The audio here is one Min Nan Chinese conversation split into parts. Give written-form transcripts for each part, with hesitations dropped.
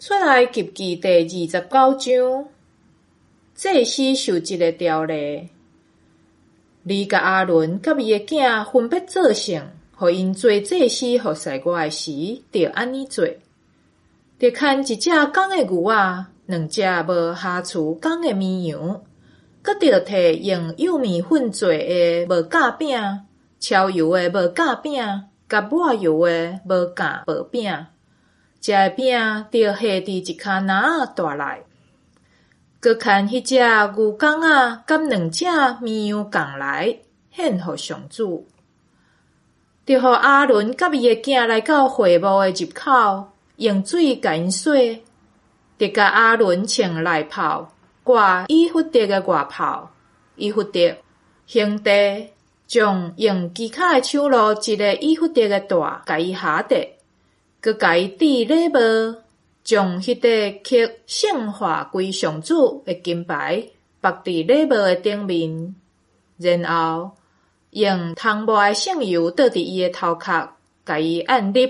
出埃及記第29章，祭司受職的條例。你共亞倫佮伊的囝分別做聖，予𪜶做祭司服侍我的時，著按呢做：著牽一隻公的牛仔，兩隻無瑕疵公的綿羊，閣著提用幼麵粉做的無酵餅、超油的無酵餅，佮抹油的無酵薄餅。這个餅著下佇一跤籃仔袋內。閣牽彼隻牛公仔佮兩隻綿羊仝來獻予上主。著予亞倫佮伊的囝來到會幕的入口，用水共𪜶洗。著共亞倫穿內袍，掛以弗得的外袍，以弗得，胸帶，將用機巧的手路織的以弗得的帶共伊縖著。閣共伊戴禮帽，將彼塊刻聖化歸上主的金牌縛佇禮帽的頂面，然後用通抹的聖油倒佇伊的頭殼，共伊按立。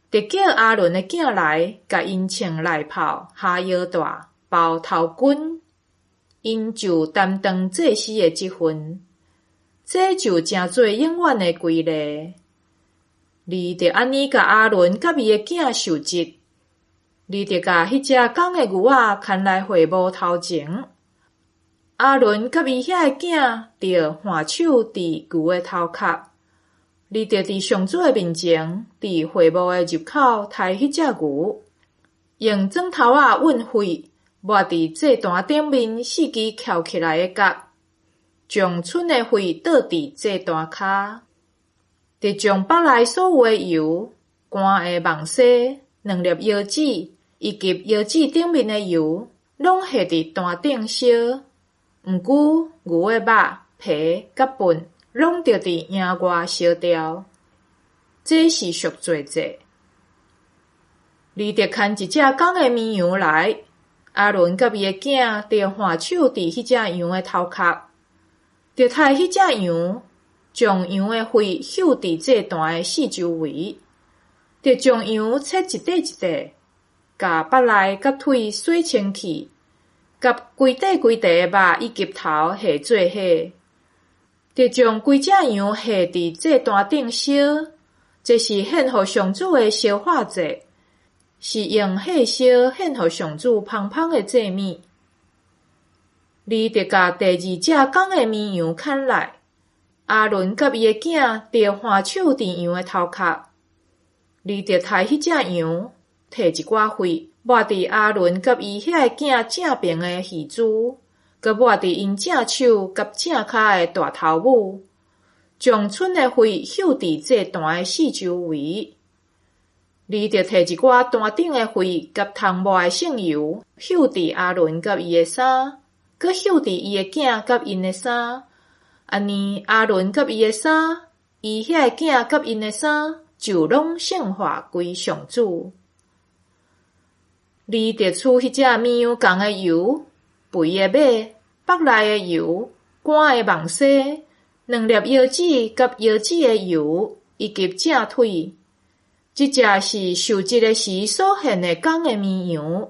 著叫亞倫的囝來，共𪜶穿內袍、縖腰帶、包頭巾，𪜶就擔當祭司的職分。這就成做永遠的規例。你著按呢共亞倫佮伊的囝受職。你著共彼隻公的牛仔牽來會幕頭前。亞倫佮伊遐的囝著按手佇牛的頭殼。你著佇上主的面前，佇會幕的入口刣彼隻牛，用鑽頭仔刎血，抹佇祭壇頂面四支翹起來的角，將賰的血倒佇祭壇跤。著將腹內所有的油、肝的網紗、兩粒腰子，以及腰子頂面的油，攏下佇壇頂燒。毋過牛的肉、皮佮糞，攏著佇營外燒掉。這是贖罪祭。你著牽一隻公的綿羊來，亞倫佮伊的囝著按手佇彼隻羊的頭殼，著刣彼隻羊。將羊的血搝佇祭壇的四周圍，著將羊切一塊一塊，共腹內佮腿洗清氣，共規塊規塊的肉以及頭下做伙，著將規隻羊下佇祭壇頂燒。這是獻予上主的燒化祭，是用火燒獻予上主芳芳的祭物。你著共第二隻公的綿羊牽來。亞倫佮伊的囝著按手佇羊的頭殼，你著刣彼隻羊，提一寡血抹佇亞倫佮伊遐的囝正爿的耳珠，閣抹佇𪜶正手佮正跤的大頭拇，將賰的血搝佇祭壇的四周圍。你著提一寡壇頂的血佮通抹的聖油，搝佇亞倫佮伊的衫，閣搝佇伊的囝佮𪜶的衫。按呢，亞倫佮伊的衫，伊遐的囝佮𪜶的衫，就攏聖化歸上主。你著取彼隻綿羊犅的油、肥的肉、腹內的油、肝的網紗、兩粒腰子佮腰子的油，以及正腿。這隻是受職的時所獻的公的綿羊。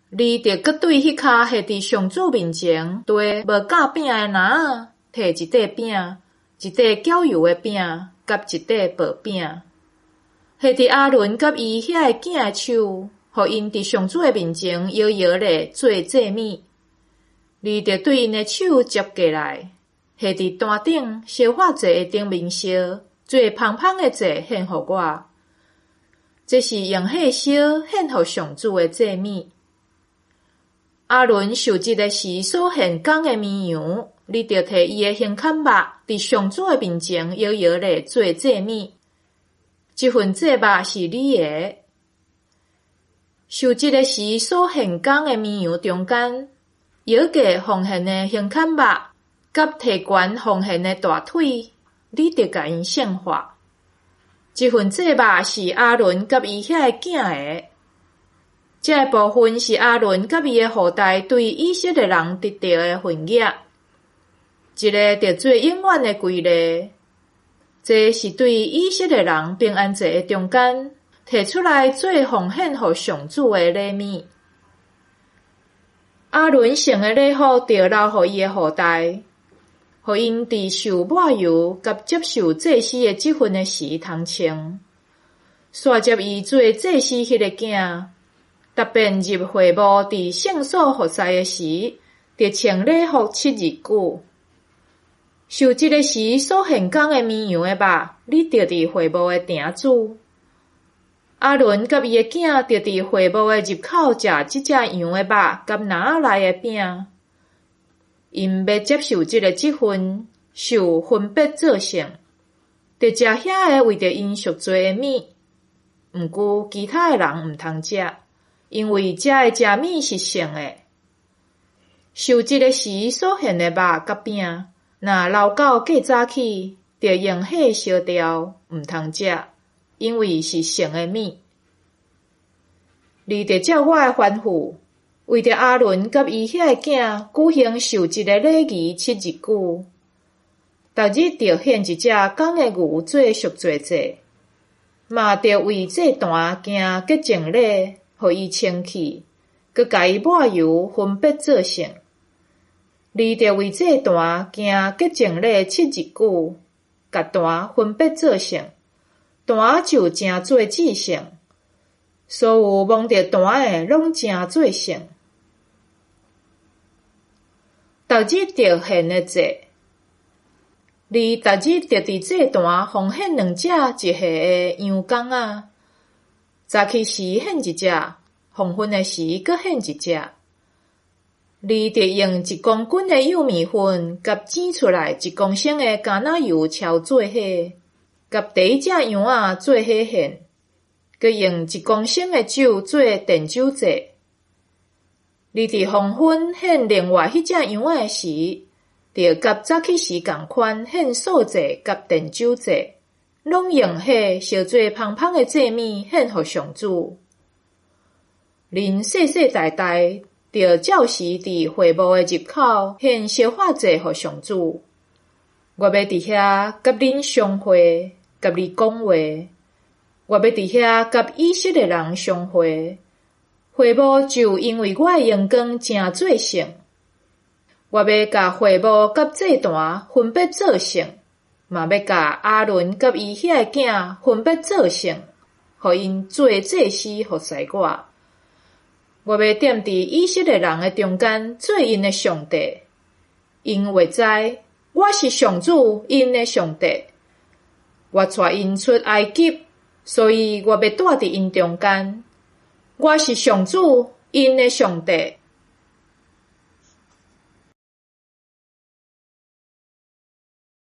你著閣對彼跤下佇上主面前綴無酵餅的籃仔，提一塊餅，一塊攪油的餅，佮一塊薄餅，下佇亞倫佮伊遐的囝的手，予𪜶佇上主的面前搖搖咧做祭物。你著對𪜶的手接過來，下佇壇頂燒化祭的頂面燒，做芳芳的祭獻予我。這是用火燒獻予上主的祭物。亞倫受職的時所獻公的綿羊，你著提伊的胸坎肉，佇上主的面前搖搖咧做祭物。這份祭肉是你的。受職的時所獻公的綿羊中間，搖過奉獻的胸坎肉，佮提懸奉獻的大腿，你著共𪜶聖化。這份祭肉是亞倫佮伊遐的囝的。這个部分是亞倫佮伊的後代對以色列人得著的份額，一个著做永遠的規例。這是對以色列人平安祭的中間，提提出來做奉獻予上主的禮物。亞倫穿的禮服著留予伊的後代，予𪜶佇受抹油佮接受祭司的職分的時通穿。煞接伊做祭司彼个囝，逐遍入會幕佇聖所服侍的時，著穿禮服七日久。受祭的時所獻公的綿羊的肉，你著佇會幕的埕煮。亞倫佮伊的囝著佇會幕的入口食這隻羊的肉佮籃仔內的餅。𪜶欲接受這个職分，受分別做聖，著食遐个為著𪜶贖罪的物。毋過其他的人毋通食，因為這个食物是聖的。受祭的時所獻的肉佮餅，若留到過早起，著用火燒掉，毋通食，因為是聖的物。你著照我的吩咐，為著亞倫佮伊遐的囝舉行受祭的禮儀七日久。逐日著獻一隻公的牛做贖罪祭，嘛著為祭壇行潔淨禮，予伊清氣，閣共伊抹油，分別做聖。你著為祭壇行潔淨禮七日久，共壇分別做聖，壇就成做至聖。所有摸著壇的，攏成做聖。逐日著獻的祭，你逐日著佇祭壇奉獻兩隻一歲的羊公仔，早起時獻一隻，黃昏的時閣獻一隻。你著用一公斤的幼麵粉，佮擠出來一公升的橄欖油澆做伙，佮第一隻羊仔做伙獻，閣用一公升的酒做奠酒祭。你佇黃昏獻另外彼隻羊仔的時，著佮早起時仝款獻素祭佮奠酒祭，攏用火燒做芳芳的祭物獻予上主。恁世世代代著照時佇會幕的入口獻燒化祭予上主。我欲佇遐佮恁相會，佮你講話。我欲佇遐佮以色列人相會。會幕就因為我的榮光成做聖。我欲共會幕佮祭壇分別做聖，嘛欲共亞倫佮伊遐的囝分別做聖，予𪜶做祭司服侍我。我欲踮佇以色列人的中間做𪜶的上帝，𪜶會知我是上主𪜶的上帝。我帶𪜶出埃及，所以我欲蹛佇𪜶中間。我是上主𪜶的上帝。